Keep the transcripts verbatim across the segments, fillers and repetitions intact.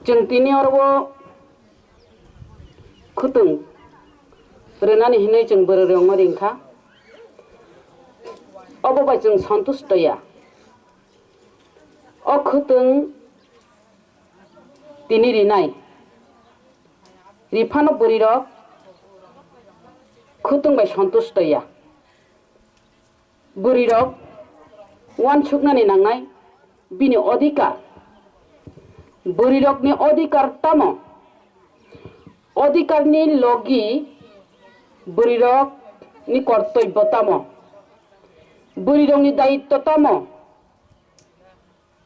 Chwng tini oro o khwtwng rwnani hinwi chwng bwrwirokno ringkha, obo bai chwng santusto ya. O khwtwng tini rinai riphano bwrwirok khwtwng bai santusto ya. Bwrwirok uansuknani nangnai bini odhikar. Bwrwirokni odhikar tamo? Odhikarni logi bwrwirokni kortoibbo tamo? Bwrwirokni dayitto tamo?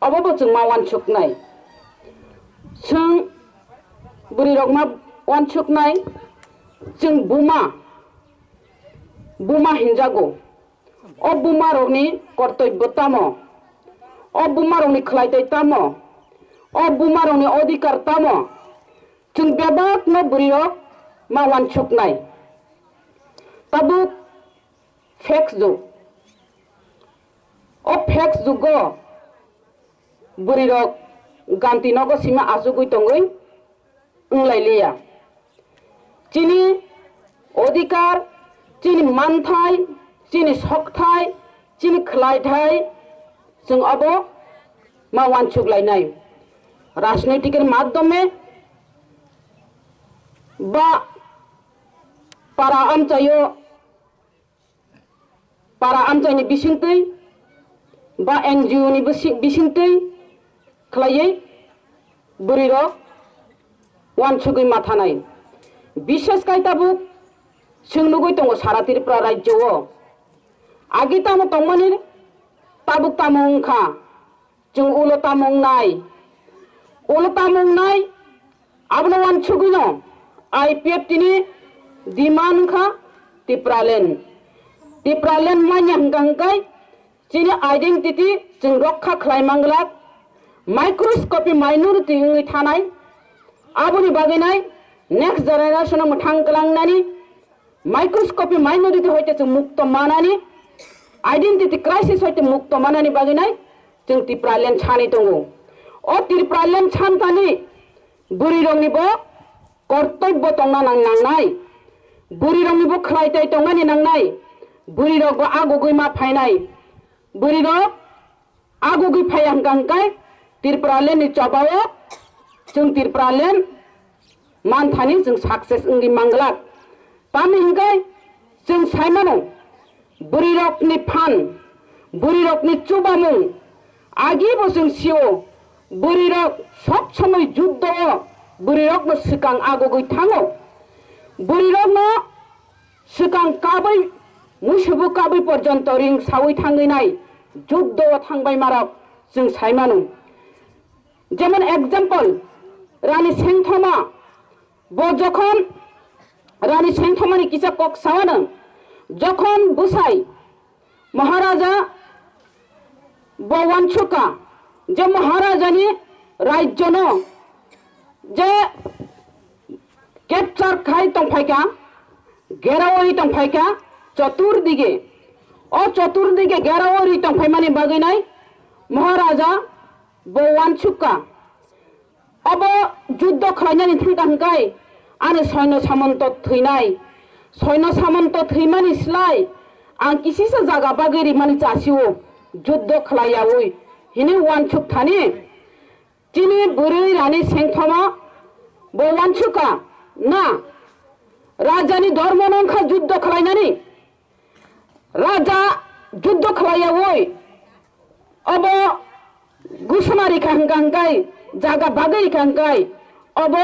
Obo bo chwng ma uansuknai. Chwng bwrwirok ma uansuknai, chwng buma, buma hinjago. O bumarokni kortoibbo tamo? O bumarokni khlaitai tamo? O bumarokni odhikar tamo? Chwng bebakno bwrwirok ma uansuknai. Tabuk fake jug. O fake jugo bwrwirok ganti nogo sima achugwi tongwi wnglailiya. Chini odhikar, chini manthai, chini sokthai, chini khlaithai, chwng obo ma uansuklainai. Rajnoitikni madhyome ba para amchaio para amchaini bisingtwi ba N G O ni bisi-, bisingtwi khlaiwi bwrwirok uansugwi mathanai. Bishes kai tabuk chwng nugwi tongo sara Tripura rajyo o. Agi tamo tongmani tabuk tamo wngkha. Chwng ulo tamo wngnai, ulo tamo wngnai, abono uansugwino I P F T ni demand wngkha Tipraland. Tipraland manya hwnkha hwnkhe chini identity chwng rokha khlai manglak, microscopic minority wngwi thanai, aboni bagwinai next generation o mwthang kwlangnani microscopic minority hoite chwng mukto manani, identity crisis hoite mukto manani bagwinai chwng Tipraland sanwi tongo. O Tipraland santhani bwrwirokni bo kortobbo tongna nang-, nangnai, bwrwirokni bo khlai tai tongnani nangnai, bwrwirok bo agugwi ma phainai, bwrwirok agugwi phaiya hwnkha hwnkhe Tipraland ni chobao chwng Tipraland manthani chwng success wngwi manglak. Tamni hwnkhe chwng saimano bwrwirokni phan, bwrwirokni chubamung, agibo chwng sio bwrwirok sob somoi juddo o bwrwirokno swkang agugwi thango. Bwrwirokno swkang kabwi, musubu kabwi porjonto ring sawi thangwi nai juddo o thangbai marok chwng sai mano. Jemon example, Rani Sengthoma, bo jokhon Rani Sengthomani kisa kok sawano, jokhon bwsai Maharaja bo uansukha je Maharajani rajyono je capture khai tongphaikha, gerawi tongphaikha choturdige. O choturdige gerawi tongphaimani bagwinai Maharaja bo uansukha. Obo juddo khlainani thangkha hwnkhe ani soino samonto thwinai. Soino samonto thwimani slai ang kisisa jaga bagwi rimani chasio juddo khlaiyaui hinwi uansuk thani. Chini bwrwi Rani Sengthoma bo uansukha na, rajani dormo no wngkha juddo khlainani. Raja juddo khlaiyaui obo gusuna rikha hwnkha hwnkhe, jaga bagwi rikha hwnkhe obo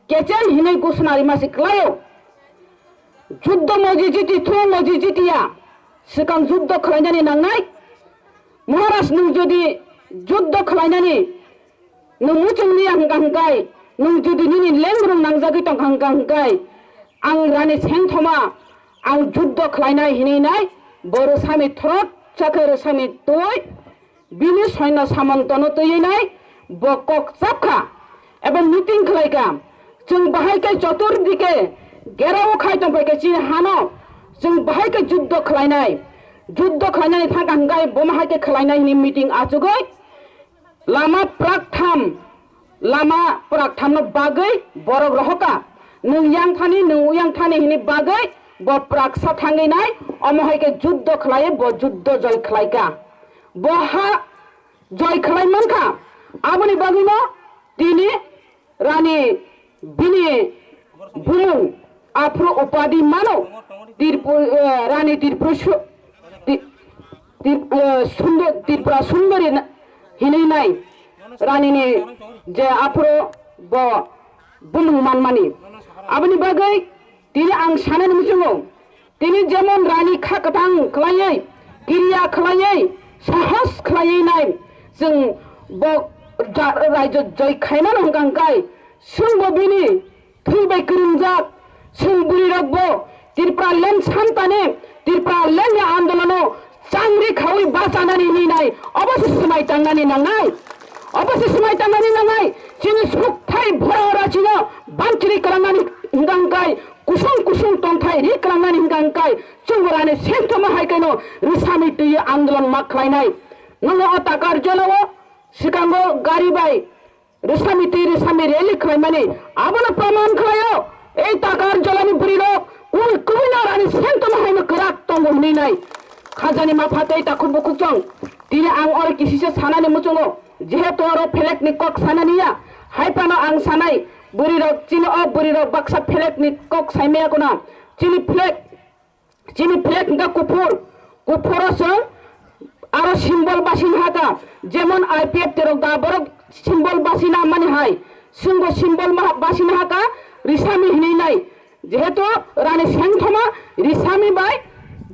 kechel hinwi gusuna rima se khlaio. Juddo moji jiti thu moji jitiya swkang juddo khlainani nangnai. Maharaj nwng jodi juddo khlainani nwng muchung liya hwnkha hwnkhe, nwng jodi nini lengrung nangjagwi tongkha hwnkha hwnkhe, ang Rani Sengthoma ang juddo khlainai hinwi nai bo rwsami throt chakhe rwsami twi bini soino samontono twiwi nai bo kok chapkha eba meeting khlaikha. Chwng bahai khe choturdike gerao khai tongphaikha chini hano, chwng bahai khe juddo khlainai, juddo khlainani thangkha hwnkhe bo ma hai khe khlainai hinwi meeting achugwi lama praktham lama prak thamno bagwi borok rohoka. Nwng yang thani, nwng yang thani hini bagwi bo praksa thangwi nai, omo hai khe juddo khlai, bo juddo joy khlai kha. Bo ha joy khlai man kha. Aboni bagwino tini Rani bini bumung aphuru upadi mano, Tirpu-, eh, Rani Tirpushu-, Ti-, Tir-, eh, Sundo-, Tripura Sundori na-, hinwi nai Rani ni je aphuru bo bumung manmani. Aboni bagwi tini ang sanani muchungo, tini jemon Rani kha kwthang khlaiwi, kiriya khlaiwi, sahos khlaiwi nai, chwng bo ja-, raijo joi khaimano hwnkha hwnkhe, chwngbo bini thwi bai kwrwngjak, chwng bwrwirokbo Tripura Land santani, Tripura Land ni andolono changri khawi bachanani hinwi nai, obo se swmai tangnani nangnai, obo se swmai tangnani nangnai, chini sukthai bhora ora chino banchiri kwlangnani hwnkha hwnkhe, kusung kusung tongthai ri kwlangnani hwnkha hwnkhe, chwng Rani sengthoma hai kheno rwsami twiwi andolon ma khlainai. Nono o Takarjala o swkango gari bai rwsami twi rwsami rally khlaimani abono praman khlaio. Ei Takarjala ni bwrwirok kubui kubui no Rani sengthoma haino kwrak tongo hinwi nai. Khajani mapha tei takhuk bukhuk chwng. Tini ang oro kisisa sanani muchungo, jehetu oro flag ni kok sanani ya, hai phano ang sanai, bwrwirok chini o bwrwirok baksa flag ni kok saimaya kuna. Chini flag, chini flag hwnkha kuphur, kuphuro chwng aro symbol basina haka, jemon I P F T rok da borok symbol basina mani hai, chwngbo symbol ma-, basina haka, rwsami hinwi nai. Jehetu Rani sengthoma rwsami bai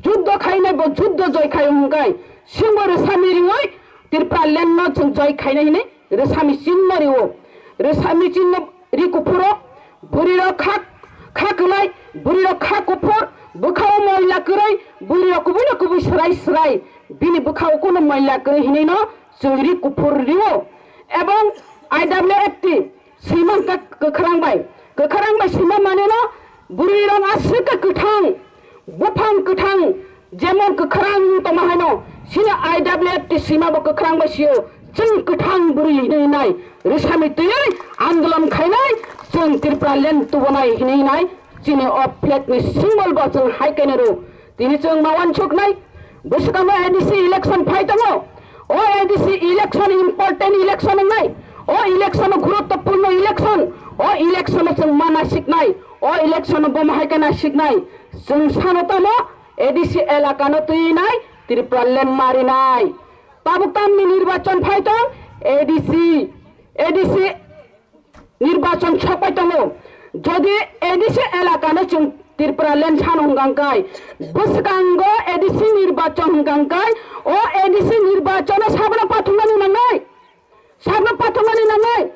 juddo khainai, bo juddo joi khai hwnkhai, chwngbo rwsami riwi Tripura Land no chwng joi khainai hinwi rwsami chinno riwo. Rwsami chinno ri kuphuro, bwrwirok kha, kha kwlai, bwrwirok kha kuphur, bwkhao moila kwrwi, bwrwirok kubui no kubui swrai swrai, bini bwkhao kunu moila kwrwi hinwi no chwng ri kuphur riwo. Ebong I W F T swima hwnkha kwkhrang bai, kwkhrang bai swima maneno bwrwirok aswk khe kwthang, buphang kwthang, jemon kwkhrang tongma haino, chini I W F T swima bo kwkhrang bai sio, chwng kwthang bwrwi hinwi nai, rwsami twiwi andolon khainai, chwng Tripura Land tubunai hinwi nai, chini o flag ni symbol bo chwng hai khe nai rw. Tini chwng ma uansuknai, bwswkango A D C election phai tongo. O A D C election important election wngnai. O election o guruttopurno election. O election o chwng ma naisiknai. O election o bo ma hai khe naisiknai. Chwng sano tamo A D C elaka no twi nai, Tripura Land ma rinai. Tabuk tamni nirbachon phai tong, A D C, A D C nirbachon sokpai tongo. Jodi A D C elaka no chwng Tripura Land sano hwnkha hwnkhe, bwskango A D C nirbachon hwnkha hwnkhe, o A D C nirbachon o sabno pathungnani nangnai, sabno pathungnani nangnai,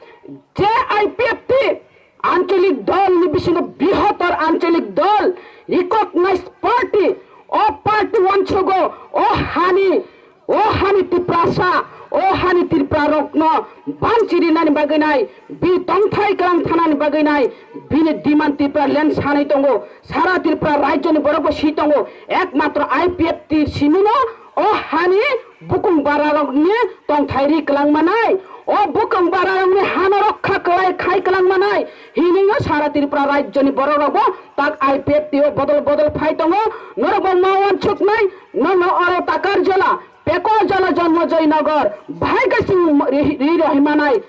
je I P F T ancholik dol ni bisingo brihotor ancholik dol, recognized party, o party uansugo, o hani O hani Tiprasa, o hani Tripura rokno banchirinani bagwi nai, bini tongthai kwlang thanani bagwi nai, bini demand Tripura Land sanai tongo, sara Tripura rajyoni borokbo si tongo, ekmatro I P F T simino o hani bukung bararokni tongthai ri kwlang manai, o bukung bararokni hano rokha kwlai khai kwlang manai, hinwi sara Tripura rajyoni borok rokbo tak I P F T o bodol bodol phai tongo, norokbo ma uansuknai, nono oro Takarjala, Pekoljala, Jonmojoy Nagar, bahai khe chwng ri, ri rohormanai.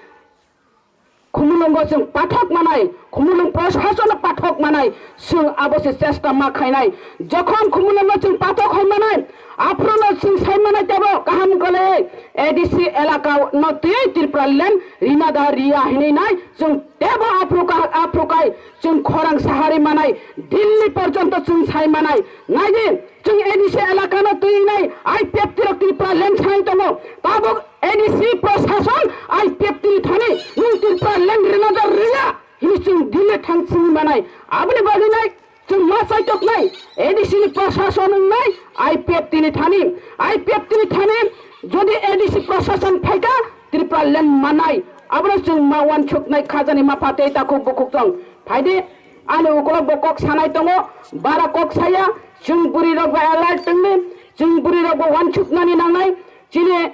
Khumulwngo chwng pathok manai, Khumulwng proshasono pathok manai, chwng abo se chesta ma khainai. Jokhon Khumulwngo chwng pathok hai manai, aphuru no chwng sai manai tebo kaham gole A D C elaka no twi Tripura Land rina da riya hinwi nai, chwng tebo aphuru ka, aphuru kai chwng khorang sahari manai, Delhi porjonto chwng sai manai. Naidi, chwng A D C elaka no twi nai, I P F T rok Tripura Land sai tongo. Tabuk A D C proshason I P F T ni thani nwng Tripura Land rina da riya hini chwng Delhi thang chwng manai. Aboni bagwi nai chwng ma chaitok nai A D C ni proshason wngnai I P F T ni thani. I P F T ni thani jodi A D C proshason phaikha Tripura Land manai. Abono chwng ma uansuknai khajani mapha tei takhuk bukhuk chwng. Phaidi ani ukolok bo kok sanai tongo, bara kok saya, chwng bwrwi rok bo alert wngni, chwng bwrwi rok bo uansuknani nangnai. Chini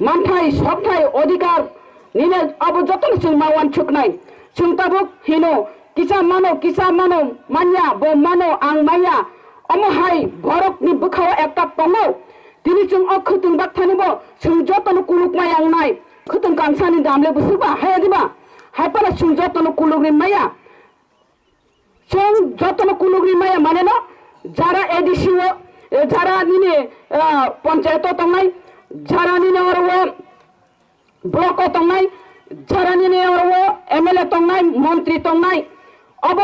manthai, sokthai, odhikar, Nini abo jotono chwng ma uansuknai. Chwng tabuk hino, kisa mano, kisa mano, manya, bo mano, ang manya. Omo hai borokni bwkhao ekta tongo. Tini chwng o khwtwng bakthanibo chwng jotono kulukma yangnai. Khwtwng kangsani damle bwswkba haya diba? Hai phano chwng jotono kulugri maya. Chwng jotono kulugri maya maneno, jara A D C o, eh, jara nini, ah, panchayat o tongnai, jara nini oro o block o tongnai, jara nini oro o M L A tongnai, montri tongnai, obo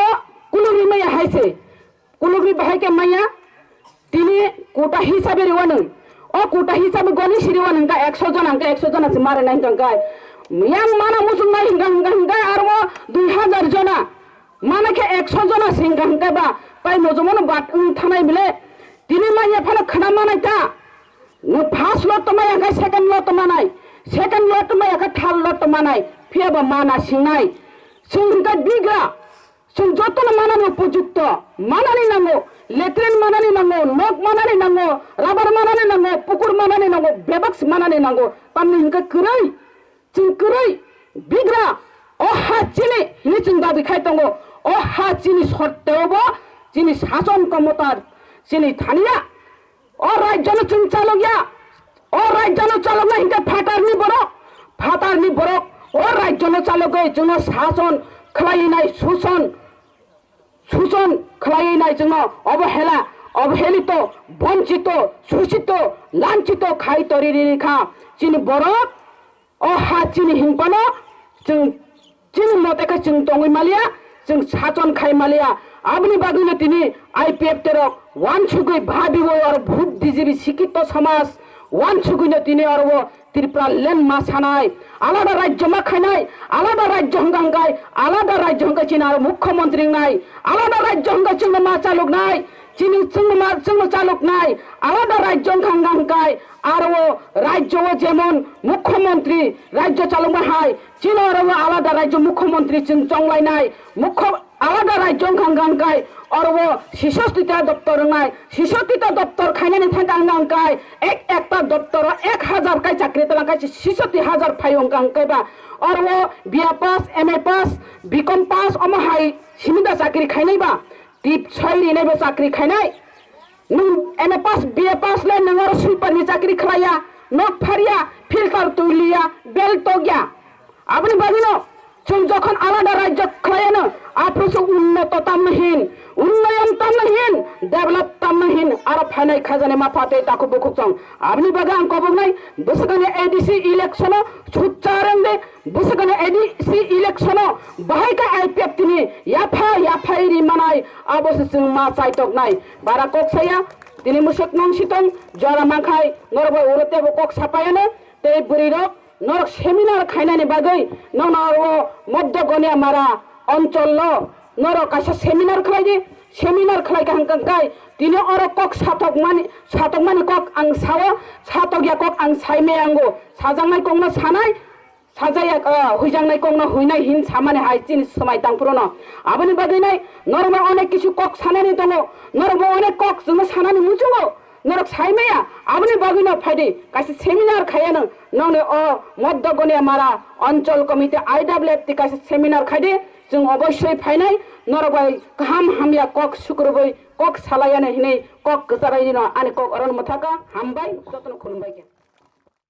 kulugri maya hai se, kulugri bahai khe maya, tini kota hisabe riwanung, o kota hisabe goni si riwanung ka ekso jona, hingka ekso jona se mare nai hingka hingka, yang mana muchung nai hingka hingka hingka aro o dui hajar jona. Mane khe ekso jona sengkha hingkhe ba tai mojomono bat wng thanai bile. Tini manya phano khna manai ta. Nwng first lot to maya khe second lot to manai. Second lot to maya khe third lot to manai. Phiya ba mana singnai. Chwng hingkhe bigra. Chwng jotono manani upojukto. Manani nango. Latrine manani nango. Nok manani nango. Rubber manani nango. Pukur manani nango. Bebak se manani nango. Tamni hingkhe kwrwi. Chwng kwrwi bigra o ha chini hinwi chwng dabi khai tongo. O ha chini sorteo bo chini sason komotar chini thaniya. O rajyono chwng chalokya. O rajyono chalokna hinkhe phatarni borok, phatarni borok o rajyono chalogwi chwngno sason khlaiwi nai, suson, suson khlaiwi nai chwngno obohela, obohelito, bonchito, susito, lanchito khai tori riri kha chini borok. O ha chini hingpano chwng chini mote khe chwng tongwi maliya, chwng sachon khai maliya. Aboni bagwino tini I P F T rok wansugwi babiwi oro bhut D G B sikito samaj wansugwino tini oro o Tripura land ma sanai. Alada rajyo ma khainai, alada rajyo hwnkha hwnkhe, alada rajyo hwnkhe chini aro mukhyamantri wngnai, alada rajyo hwnkhe chwngno ma chaloknai. Chini chwngno ma, chwngno chaloknai alada rajyo wngkha hwnkha hwnkhe aro o rajyo o jemon mukhyamantri rajyo chalokma hai chini oro o alada rajyo mukhyamantri chwng chonglainai mukho alada rajyo wngkha hwnkha hwnkhe oro o sisotita doptor wngnai sisotita doptor khainani thangkha hwnkha hwnkhe ek ekta doptor o ek hajar kai chakri tlang kai sisoti hajar phai wngkha hwnkhe ba oro o B A pass, M A pass, B Com pass omo hai simi da chakri khainai ba. Tip soi rinai bo chakri khainai. Nwng M A pass, B A pass le nwng oro sweeper ni chakri khlaiya, nok pharya, filter tuliya, bel tokya. Aboni bagwino chwng jokhon alada rajyo khlaiya no, aphuru se unnoto tamno hin, unnoyon tamno hin, develop tamno hin, aro phainai khajani mapha tei takhuk bukhuk chwng. Aboni bagwi ang koboknai bwswkani A D C election o suchar wngdi. Bwswkani A D C election o bahai khe I P F T ni yapha yaphai ri manai abo se chwng ma chaitoknai. Bara kok saya, tini mwswk nung sitong jora mankhai norok bai uro tebo kok sapaiano tei bwrwi rok norok seminar khainani bagwi nono aro Moddo Goniamara onchol lo norok kaisa seminar khlai di, seminar khlai kha hwnkha kai tini oro kok satokmani satokmani kok ang sao, satokya kok ang sai maya ango, sajaknai kokno sanai, sajaya, ah, huijaknai kokno huinai hin samani hai chini swmai tangphuru no. Aboni bagwi nai norok bai onek kisu kok sanani tongo, norok bo onek kok chwngno sanani muchungo, norok sai maya. Aboni bagwi no phaidi kaisa seminar khaiya nwng, nongni o Moddo Goniamara Anchal Committee I W F T kaisa seminar khaidi, chwng obossoi phainai, norok bai kaham hamya kok sukrubwi kok salaiyani hinwi kok kwcharaino ani kok orono mwthaka, hambai, jotono khulumbai khe.